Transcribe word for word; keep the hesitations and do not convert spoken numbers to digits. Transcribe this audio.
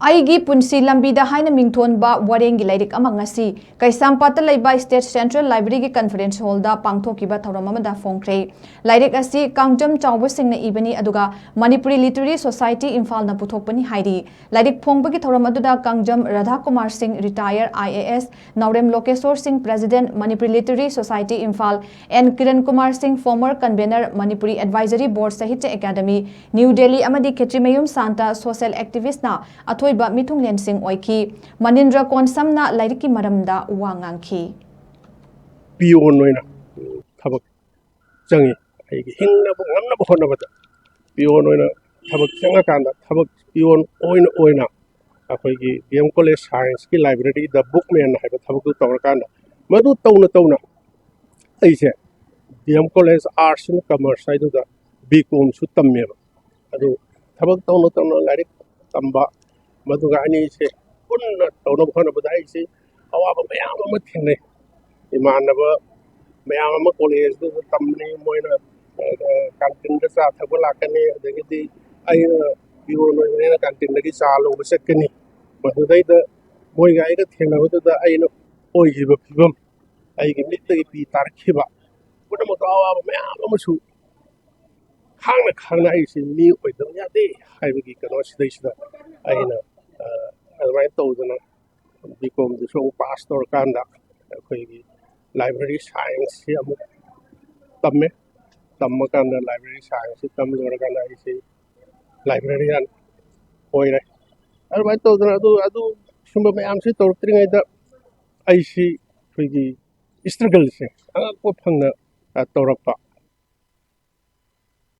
ꯑꯩꯒꯤ ꯄꯨꯟꯁꯤ ꯂꯝꯕꯤꯗ ꯍꯥꯏꯅ ꯃꯤꯡꯊꯣꯟꯕ ꯋꯥꯔꯦꯡꯒꯤ ꯂꯥꯏꯔꯤꯛ ꯑꯃ ꯉꯁꯤ ꯀꯩꯁꯥꯝꯄꯥꯠꯇ ꯂꯩꯕ State Central Library ꯒꯤ conference hall ꯗ ꯄꯥꯡꯊꯣꯛꯈꯤꯕ ꯊꯧꯔꯝ ꯑꯃꯗ ꯐꯣꯡꯈ꯭ꯔꯦ꯫ ꯂꯥꯏꯔꯤꯛ ꯑꯁꯤ ꯀꯥꯡꯖꯝ ꯆꯥꯎꯕꯁꯤꯡꯅ ꯏꯕꯅꯤ, ꯑꯗꯨꯒ ꯃꯅꯤꯄꯨꯔꯤ Literary Society ꯏꯝꯐꯥꯜꯅ ꯄꯨꯊꯣꯛꯄꯅꯤ ꯍꯥꯏꯔꯤ꯫ ꯂꯥꯏꯔꯤꯛ ꯐꯣꯡꯕꯒꯤ ꯊꯧꯔꯝ ꯑꯗꯨꯗ ꯀꯥꯡꯖꯝ ꯔꯥꯙꯥꯀꯨꯃꯥꯔ ꯁꯤꯡ, retired I A S, ꯅꯥꯎꯔꯦꯝ ꯂꯣꯀꯦꯁꯣꯔ ꯁꯤꯡ, president, Manipuri Literary Society Imphal, N Kiran Kumar ꯁꯤꯡ, former convener, Manipuri Advisory Board, Sahitya Academy, New Delhi, ꯑꯃꯗꯤ ꯈꯦꯇ꯭ꯔꯤꯃꯌꯨꯝ ꯁꯥꯟꯇ, social activist ꯅ ꯑꯊꯣꯏꯕ ꯃꯤꯊꯨꯡꯂꯦꯟꯁꯤꯡ ꯑꯣꯏꯈꯤ꯫ ꯃꯅꯤꯟꯗ꯭ꯔ ꯀꯣꯟꯁꯝꯅ ꯂꯥꯏꯔꯤꯛꯀꯤ ꯃꯔꯝꯗ ꯋꯥ ꯉꯥꯡꯈꯤ꯫ ꯄꯤꯌꯣꯟ ꯑꯣꯏꯅ ꯊꯕꯛ ꯆꯪꯉꯤ꯫ ꯑꯩꯒꯤ ꯍꯤꯡꯅꯕ ꯉꯝꯅꯕ ꯍꯣꯠꯅꯕꯗ ꯄꯤꯌꯣꯟ ꯑꯣꯏꯅ ꯊꯕꯛ ꯆꯪꯉꯀꯥꯟꯗ, ꯊꯕꯛ ꯄꯤꯌꯣꯟ ꯑꯣꯏꯅ ꯑꯣꯏꯅ ꯑꯩꯈꯣꯏꯒꯤ D M College Science ꯀꯤ library ꯗ bookman ꯍꯥꯏꯕ ꯊꯕꯛꯇꯨ ꯇꯧꯔꯀꯥꯟꯗ, ꯃꯗꯨ ꯇꯧꯅ ꯇꯧꯅ ꯑꯩꯁꯦ D M College Arts and Commerce ꯍꯥꯏꯗꯨꯗ B Com ꯁꯨ ꯇꯝꯃꯦꯕ꯫ ꯑꯗꯨ ꯊꯕꯛ ꯇꯧꯅ ꯇꯧꯅ ꯂꯥꯏꯔꯤꯛ ꯇꯝꯕ, ꯃꯗꯨꯒ ꯑꯅꯤꯁꯦ ꯄꯨꯟꯅ ꯇꯧꯅꯕ ꯍꯣꯠꯅꯕꯗ ꯑꯩꯁꯦ ꯑꯋꯥꯕ ꯃꯌꯥꯝ ꯑꯃ ꯊꯦꯡꯅꯩ꯫ ꯏꯃꯥꯟꯅꯕ ꯃꯌꯥꯝ ꯑꯃ college ꯇꯨꯗ ꯇꯝꯕꯅꯤ, ꯃꯣꯏꯅ canteen ꯗ ꯆꯥ ꯊꯛꯄ ꯂꯥꯛꯀꯅꯤ, ꯑꯗꯒꯤꯗꯤ ꯑꯩꯅ ꯄꯤꯌꯣꯟ ꯑꯣꯏꯕꯅꯤꯅ canteen ꯗꯒꯤ ꯆꯥ ꯂꯧꯕ ꯆꯠꯀꯅꯤ꯫ ꯃꯗꯨꯗꯩꯗ ꯃꯣꯏꯒ ꯑꯩꯒ ꯊꯦꯡꯅꯕꯗꯨꯗ ꯑꯩꯅ ꯑꯣꯏꯈꯤꯕ ꯐꯤꯕꯝ, ꯑꯩꯒꯤ ꯃꯤꯠꯇꯒꯤ ꯄꯤ ꯇꯥꯔꯛꯈꯤꯕ, ꯄꯨꯝꯅꯃꯛꯇ ꯑꯋꯥꯕ ꯃꯌꯥꯝ ꯑꯃꯁꯨ ꯈꯥꯡꯅ ꯈꯥꯡꯅ ꯑꯩꯁꯤ ꯃꯤ ꯑꯣꯏꯗꯕ ꯌꯥꯗꯦ ꯍꯥꯏꯕꯒꯤ ꯀꯩꯅꯣ ꯁꯤꯗꯩꯁꯤꯗ ꯑꯩꯅ, ꯑ, ꯑꯗꯨꯃꯥꯏꯅ ꯇꯧꯗꯅ B Com ꯗꯨꯁꯨ ꯑꯃꯨꯛ pass ꯇꯧꯔꯀꯥꯟꯗ ꯑꯩꯈꯣꯏꯒꯤ library science ꯁꯤ ꯑꯃꯨꯛ ꯇꯝꯃꯦ꯫ ꯇꯝꯃꯀꯥꯟꯗ library science ꯁꯤ ꯇꯝ ꯂꯣꯏꯔꯀꯥꯟꯗ ꯑꯩꯁꯤ librarian ꯑꯣꯏꯔꯦ꯫ ꯑꯗꯨꯃꯥꯏꯅ ꯇꯧꯗꯅ ꯑꯗꯨ, ꯑꯗꯨ ꯁꯨꯝꯕ ꯃꯌꯥꯝꯁꯤ ꯇꯧꯔꯛꯇ꯭ꯔꯤꯉꯩꯗ ꯑꯩꯁꯤ ꯑꯩꯈꯣꯏꯒꯤ struggle ꯁꯦ ꯑꯉꯛꯄ ꯐꯪꯅ, ꯑ, ꯇꯧꯔꯛꯄ꯫